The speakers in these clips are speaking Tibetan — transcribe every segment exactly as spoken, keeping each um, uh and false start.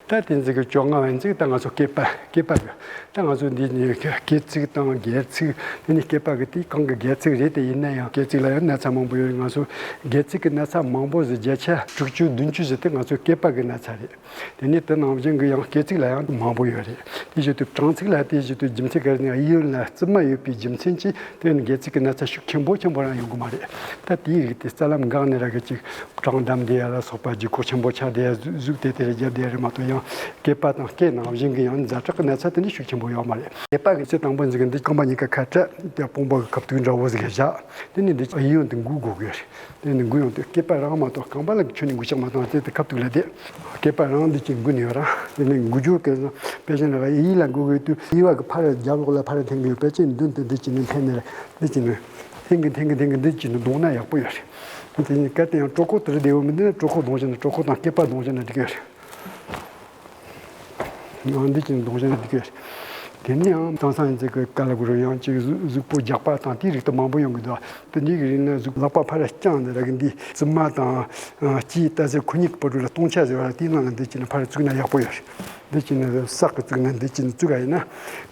ད་དེ་ཚོ་གི་བཅོ་ལྔ་བ་ཚིག་ད་ང་ཚོ་སྐེད་པ་སྐེད་པ་གི། ད་ང་ཚོ་འདི་ནི་སྐེད་ཚིགས་དང་སྒལ་ཚིགས། དེ་ནི་སྐེད་པ་གི་དེ་གང་གི་སྒལ་ཚིགས་རེད། དེ་ཡིན་ན་ཡང་སྐེད་ཚིགས་ལ་ཡང་ན་ཚ་མང་པོ་ཡོད། ང་ཚོ་སྒལ་ཚིགས་གི་ན་ཚ་མང་པོ་ཟིག་བརྒྱ་ཆ་དྲུག་ཅུ་བདུན་ཅུ་ཟིག་དེ་ང་ཚོ་སྐེད་པ་གི་ན་ཚ་རེད། དེ་ནི་དེ་ནང་བཞིན་གི་ཡང་སྐེད་ཚིགས་ལ་ཡང་མང་པོ་ཡོད་རེད། དེ་བཞིན་དུ་བྲང་ཚིགས་ལ་དེ་བཞིན་དུ་རྒྱུ་མཚན་ག་རེ་ནི་གཡས་གཡོན་ལ་རྩིབ་མ་ཡོད་པའི་རྒྱུ་མཚན་གྱིས་དེ་ནི་སྒལ་ཚིགས་ཀྱི་ན་ཚ་ཤུགས་ཆེན་པོ་ཆེན་པོ་རང་ཡོང་གི་མ་རེད། ད་དེའི་རིགས་དེ་རྩ་ལམ་འགག་ནས་ར་གི་ཅིག་བྲང་བསྡམས་བསྡད་ཡ་ལ་སོགས་པ་ལྗིད་ཁོག་ཆེན་པོ་ཆགས་བསྡད་ཡ་ཟུག་ཟུག་དེ་དེ་རེ་རྒྱབ་བསྡད་ཡ་རེད་མ་གཏོགས། ཡང་སྐེད་པ་དང་སྐེ་ནང་བཞིན་གྱི་ཡང་ཛ་དྲག་གི་ན་ཚ་དེ་འདྲ་ཤུགས་ཆེན་པོ་ཡོད་མ་རེད། སྐེད་པ་གི་ཚེ་དང་པོ་འཛིན་གི་འདི་རྐང་པ་གཉིས་ཀ་ཁ་བྲལ་དེ་དཔུང་པ་གི་ཁ་ཐུག་འདྲ་བོ་ཟིག་བཞག་དེ་ནས་འདི་གཡས་གཡོན་དུ་འགུལ་དགོས་གི་རེད། དེ་ནས་འགུལ་ཡོང་དུས་སྐེད་པ་རང་མ་གཏོགས་རྐང་པ་ལ་ཁྱོན་ནས་འགུལ་ཆགས་མ་བཏང་། དེ་དེ་ཁ་ཐུག་ལ་བསྡད། སྐེད་པ་རང་འདི་གཅིག་འགུལ་ནས་ཡོད་ར། དེ་ནས་འགུལ་སྐྱོད་ཀྱི་དཔེ་ཆ་ནང་གཡས་ལ་འགུལ་གི་དུས་གཡས་པ་གི་ཕར་རྒྱབ་ལོགས་ལ་ཕར་འཐེན་གི་ཡོད། ཕལ་ཆེར་མདུན་དུ་འདི་གཅིག་ནས་འཐེན་ནས་འདི་གཅིག་ནས་འཐེན་གི་འཐེན་གི་འཐེན་གི་འདི་གཅིག་ནས་གདོང་ན་ཡག་པོ་ཡོད་རེད། དེ་ནས་གལ་ཏེ་ཡང་གྲོད་ཁོག་དེར་བསྡད་ཡོད་མི་འདུག་ན་གྲོད་ཁོག་གདོང་བཞིན་ན་གྲོད་ཁོག་དང་སྐེད་པ་གདོང་བཞིན་ན་འགྲིག་གི་ཡོད་རེད། ཡང་འདི་ཅིག་གདོང་བཞིན་འདི་གས། དེ་ནས་ཡང་དེང་སང་ཡིན་ཚད་ཀྱི་དཀའ་ལས་ཁུར་ཡང་ཅིག་གཟུགས་གཟུགས་པོ་རྒྱགས་པ་དང་དེའི་རིགས་དུ་མང་པོ་ཡོང་གི་འདུག་དེ་འདྲའི་གི་རིགས་ནི་གཟུགས་ལག་པ་ཕར་བརྐྱངས་ནས་ར་གི་འདི་རྩིབ་མ་དང་ལྕེ་ལྟ་ཟེར་ཁོ་གཉིས་ཀྱི་བར་དུ་ལ་སྟོང་ཆ་ཟེར་བ་ལ་དེའི་ནང་ལ་འདི་ཅིག་ནི་ཕར་བཙུགས་ན་ཡག་པོ་ཡོད་རེད། འདི་ཅིག་ནི་སག་གི་བཙུགས་ན་འདི་ཅིག་ནི་བཙུགས་ག་ཡིན་ན།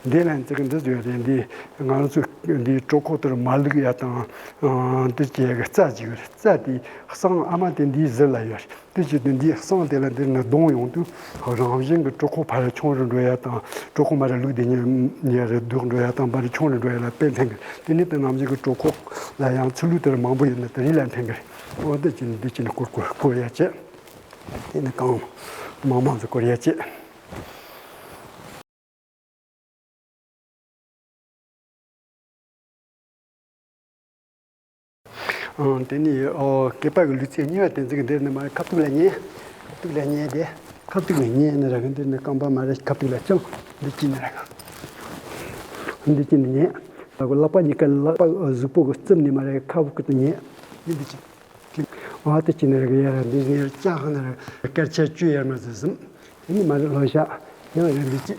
འདི་ལ་ཡིན་ཚད་ཀྱི་འདི་ཡོད་རེད། འདི་ང་ཚོ་འདི་གྲོད་ཁོག་དེར་མ་ལུག་ཡ་དང་འདི་ཅིག་གི་རྩ་ཅིག་ཡོད་རེད། རྩ་དེ་གསང་ཨ་མ་དེ་འདིའི་ཟུར་ལ་ཡོད་རེད། དེ་བྱེད་དུས་འདིའི་གསང་དེ་ལ་འདིར་ནི་གདོང་ཡོང་དུས་རང་བཞིན་གྱི་གྲོད་ཁོག་ཕར་ཆུང་རུ་འགྲོ་ཡ་དང་། གྲོད་ཁོག་མར་ལུག་དེ་ཉིད་ཉེ་རུ་ལྡོག་འགྲོ་ཡ་དང་། མར་ཆུང་རུ་འགྲོ་ཡ་ལ་དཔེ་འཐེན་གི། དེ་ནི་དེ་ནང་བཞིན་གྱི་གྲོད་ཁོག་ལ་ཡང་ཚུར་ལུག་དེར་མང་པོ་ཡོད་ན་དེ་རིགས་ལ་འཐེན་གི། འོ་དེ་ཅི་ནི་དེ་ཅི་ནི་སྐོར་སྐོར་སྐོར་ཡ་བྱེད། དེ་ནི་གང་མང་མང་ཙམ་སྐོར་ཡ་བྱེད། ཨང་། དེ་ནས་ཨོ་སྐེད་པ་གི་ལུས་ཚན་གཉིས་པ་དེ་ཚོ་གི་འདིར་ནི་མར་ཁ་ཐུག་ལ་ཉལ། ཁ་ཐུག་ལ་ཉལ་དེ། ཁ་ཐུག་ལ་ཉལ་ནི་ར་གི་འདིར་ནི་རྐང་པ་མར་ཁ་ཐུག་ལ་བརྐྱངས། འདི་གཅིག་ནི་ར་གི་འདི་གཅིག་ནི་ཉལ། ད་གོ་ལག་པ་གཉིས་ཀ་ལག་པ་གཟུགས་པོ་གི་རྩིབ་ནས་མར་ཁ་བུ་ཁུ་ཏུ་ཉལ། འདི་འདི་གཅིག་ཨ་ཏི་ཅི་ནི་ར་གི་ཡ་ར་འདི་ཟེར་ཡར་བཅག་ནི་ར་སྐར་ཆ་བཅུ་ཡར་མར་ཟེར་ཟིན། དེ་ནི་མར་ལྷོ་ཤག་ཡང་ར་འདི་ཅི།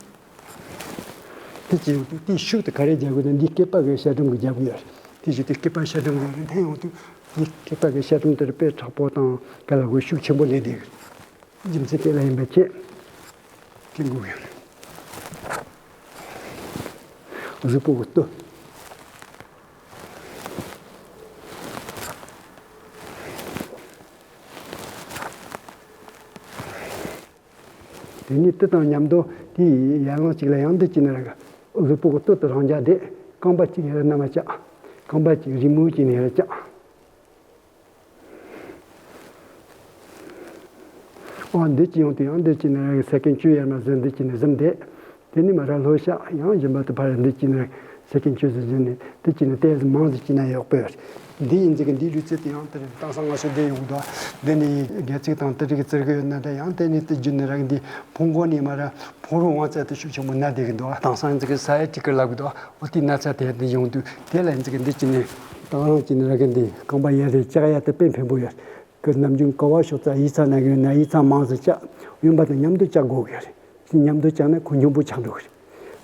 དེ་ཅི་ཡོང་དུས་དེའི་ཤུགས་དེ་ག་རེ་རྒྱག་དགོས་ན་འདི་སྐེད་པ་གི་ཤ་ཁྲམ་གི་རྒྱག་དགོས་ཡ་རེད། དེ་བཞིན་དུ་སྐེད་པ་ཤ་ཁྲམ་གི་རིན་ཐང་ཡོང་དུས་འདི་སྐེད་པ་གི་ཤ་ཁྲམ་དེར་དཔེ་དྲག་པོ་དང་ག་ལ་དགོས་ཤུགས་ཆེན་པོ་ལས་དེ་རྒྱུ་མཚན་དེ་ལ་ཡིན་པ་ཆེ། དེ་དགོས་ཡ་རེད། གཟུགས་པོ་གི་ལྟོ། དེ་ནས་དེ་དང་མཉམ་དུ་དེའི་ཡན་ལག་ཅིག་ལ་ཡང་འདི་ཅི་ནི་ར་གི་གཟུགས་པོ་གི་ལྟོ་དེ་རང་རྒྱ་དེ་རྐང་པ་གཅིག་ཡར་ན་མ་བཅག་རྐང་པ་གཅིག་རི་མོ་གཅིག་ནས་ཡར་བཅག་ཨོ་འདི་ཅི་ཡོང་དུས་ཡང་འདི་ཅི་ནི་ར་གི་སེ་ཀན་བཅུ་ཡར་མར་ཟིན་འདི་ཅི་ནི་ཟིན་དེ། དེ་ནི་མ་ར་ལྷོ་ཤག་ཡང་གཞན་པ་དུ་ཕར་འདི་ཅི་ནི་ར་སེ་ཀན་བཅུ་ཟིན་ཟིན་ནི་འདི་ཅི་ནི་ཏེ་ཟིན་མང་ཟིན་ཅི་ན་ཡོག་པོ་ཡོད། འདི་ཡིན་ཟིག་གི་འདི་ལུས་རྩལ་དེ་ཡང་དེ་རེད། དེང་སང་ང་ཚོ་འདི་ཡོང་གི་འདུག་འདི་ནི་སྒལ་ཚིགས་དང་དེ་རིགས་ཀྱི་རྩལ་གི་ཡོད་ན་འདྲ། ཡང་དེ་ནི་དེ་རྒྱུ་ནི་ར་གི་འདི་ཕུང་གོ་ནི་མ་ར་ཕུང་རུ་དབང་རྩ་དེ་ཤུགས་ཆེན་པོ་ན་བསྡད་གི་འདུག་དེང་སང་ཡིན་ཟིག་གི་ས་ཡ་ཊི་ཀི་ལབ་གི་འདུག་འོ་དེ་ན་ཚ་དེ་འདི་ཡོང་དུས་དེ་ལ་ཡིན་ཟིག་གི་འདི་ཅི་ནི་དང་རང་ཅི་ནི་ར་གི་འདི་རྐང་པ་ཡར་རེ་བཅག་ཡ་དེ་དཔེ་ཕན་པོ་ཡོད། གི་ནམ་རྒྱུན་ཀ་བ་ཤོག་ཙག་ཡིག་ཚང་ན་གི་ན་ཡིག་ཚང་མང་ཙམ་བཅག་གཡོན་པ་དང་མཉམ་དུ་བཅག་དགོས་གི་རེད། མཉམ་དུ་བཅག་ན་ཁོ་འཇོན་པོ་ཆགས་འགྲོ་གི་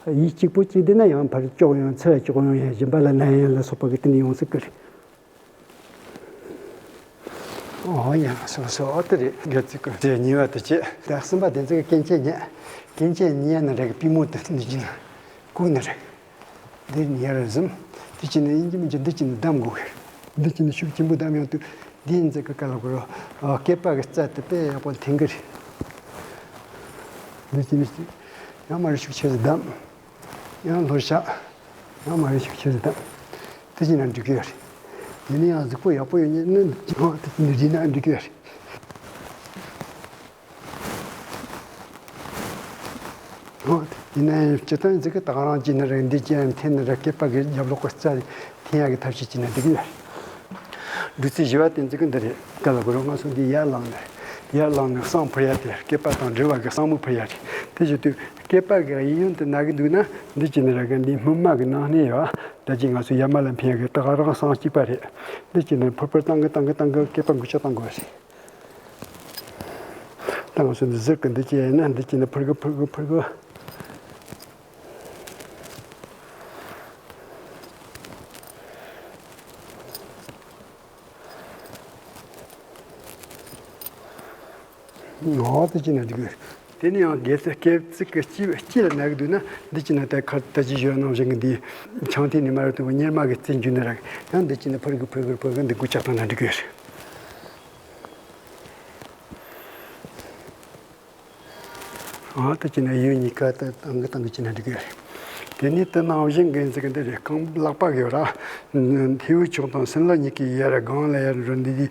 རེད། ཡིག་གཅིག་པོ་གཅིག་བསྡད་ན་ཡང་ཕར་ལྕོག་ཡོང་ཚུར་ལྕོག་ཡོང་ཡང་གཞན་པ་ལ་ན་ཡང་ལ་སོགས་པ་གི་དེ་ནས་ཡོང་སྲིད་གི་རེད། ཨོ་ཡ་སོ་སོ་ཨོ་དེ་རེད། སྒལ་ཚིགས་ཀྱི་ཉེ་བ་དེ་བྱེད། ད་གསུམ་པ་དེ་ཚོ་གི་སྐེམ་བྱེད་ཉལ། སྐེམ་བྱེད་ཉལ་ན་རེད་གི་པུས་མོ་དེ་འདི་བྱེད་ན་བཀུག་ན་རེད། འདིར་ཉལ་ར་ཟིན། འདི་ཅི་ནས་ཡིན་གྱི་མིན་གྱི་འདི་ཅི་ནས་བསྡམ་དགོས་གི། འདི་ཅི་ནས་ཤུགས་ཆེན་པོ་བསྡམ་ཡོང་དུས་འདི་ཡིན་ཚད་ཀྱི་དཀའ་ལས་ཁུར་རོ། སྐེད་པ་གི་རྩ་དེ་དཔེ་ཡག་པོ་འཐེན་གི་རེད། འདི་ཅི་ནས་ཡང་མ་རེད་ཤུགས་ཆེ་ཟིག་བསྡམ། ཡང་ལྷོར་བཞག་ཡང་མ་རེད་ཤུགས་ཆེ་ཟིག་བསྡམ། འདི་ཅི་ནས་འགྲིག་གི་ཡོད་རེད། ཡིན་ན་ཡང་གཟུགས་པོ་ཡག་པོ་ཡོད་ཉེན་ནི་འདི་ཅི་ནས་འགྲིག་ན་འགྲིག་གི་ཡོད་རེད། ཡིན་ན་ཡང་སྤྱིར་བཏང་ཟིག་གི་ད་ག་རང་གཅིག་ནི་རེད། འདི་གཅིག་ཡང་འཐེན་ནི་རེད། སྐེད་པ་གི་རྒྱབ་ལོགས་གི་རྩ་འཐེན་ཡག་གི་ཐབས་ཤེས་གཅིག་ནི་འགྲིག་གི་ཡོད། བདུད་རྩི་བཞི་པ་དེ་ཟིག་གི་འདི་རེད། ག་ལ་གོ་རོ་ང་ཚོ་འདི་ཡར་ལངས་ནས་ཡར་ལངས་ནས་བསང་ཕུར་ཡ་དེ་སྐེད་པ་དང་འབྲེལ་བ་གི་བསང་མུ་ཕུར་ཡ་རེད། དེ་བྱེད་དུས་སྐེད་པ་གི་གཡས་གཡོན་དུ་ན་གི་འདུག་ན་འདི་གཅིག་ནི་རེད་གི། འདི་སྨིན་མ་གི་ནང་ནས་ཡོད། ད་ཅི་ང་ཚོ་ཡ་མ་ལ་འཕེན་ཡ་གི་ད་ག་རང་བསང་གཅིག་པ་རེད། འདི་གཅིག་ནི་ཕུར་ཕུར་བཏང་གི་བཏང་གི་བཏང་གི་སྐེད་པ་འགུལ་ཆ་བཏང་དགོས་རེད། ད་ང་ཚོ་འདི་ཟུར་གི་འདི་ཅི་ཡིན་ན་འདི་ཅི་ནི་ཕུར་གི་ཕུར་གི་ཕུར་གི། ངོ་དེ་ཅི་ནི་འགྲིག་གི། དེ་ནས་ཡང་སྒལ་ཚིགས་སྐེ་ཚིགས་ཀྱི་དཀྱིལ་དཀྱིལ་ལ་ན་གི་འདུག་ན། འདི་གཅིག་ན་ད་ཁར་ད་ཅི་ཞུ་ནང་བཞིན་གྱི་འདི་ཆང་ཐིག་ནས་མར་དུ་གཉེར་མ་གི་རྩེ་འཇུ་ནི་རག། ཡང་འདི་གཅིག་ན་ཕུར་གི་ཕུར་གི་ཕུར་གི་འདི་འགུལ་ལྕགས་བཏང་ན་འགྲིག་གི་རེད། ཨ་ད་ཅི་ན་ཡུལ་གཉིས་ཀ་ད་བཏང་གི་བཏང་གི་ཅི་ན་འགྲིག་གི་རེད། དེ་ནས་དེ་ནང་བཞིན་གི་འཛི་གི་འདི་རེད། རྐང་ལག་པ་གི་ར། མཐེ་བོ་ཕྱོགས་དང་སྲིན་ལག་གཉིས་ཀྱི་ཡར་སྒང་ལ་ཡར་འགྲོ་འདི་འདི།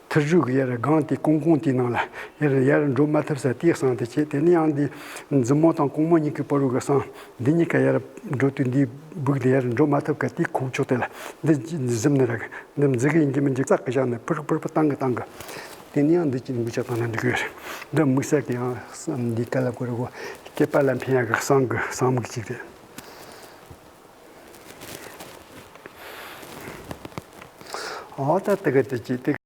ཐུར་གཞུག་གི་ཡར་སྒང་དེ་ཀོང་ཀོང་དེའི་ནང་ལ་ཡར་ཡར་འགྲོ་མ་ཐུབ་ས་དེའི་གསང་དེ་བྱེད། དེ་ནས་ཡང་འདི་མཛུབ་མོ་དང་ཀོང་མོ་གཉིས་ཀྱི་བར་རུ་གི་གསང་འདི་གཉིས་ཀ་ཡར་འགྲོ་དུས་འདི་སྦུག་དེ་ཡར་འགྲོ་མ་ཐུབ་ཀ་དེའི་ཁུག་ཕྱོགས་དེ་ལ་འདི་འདི་གཟིམ་ནི་རག། འདི་མཛུ་གུ་ཡིན་གྱི་མིན་གྱི་ཙག་གི་བཞག་ནས་ཕུར་ཕུར་ཕུར་བཏང་གི་བཏང་གི། དེ་ནས་ཡང་འདི་གཅིག་འགུལ་ལྕགས་བཏང་ན་འགྲིག་གི་རེད། འདི་དམིགས་བསལ་གྱི་ཡང་འདི་ག་ལ་གོ་རེ་གོ་སྐེད་པ་ལ་འཕེན་ཡག་གི་གསང་གི་གསང་མིག་ཅིག་རེད། ཨོ་ད་དེ་ག་དེ་ཅི་དེ་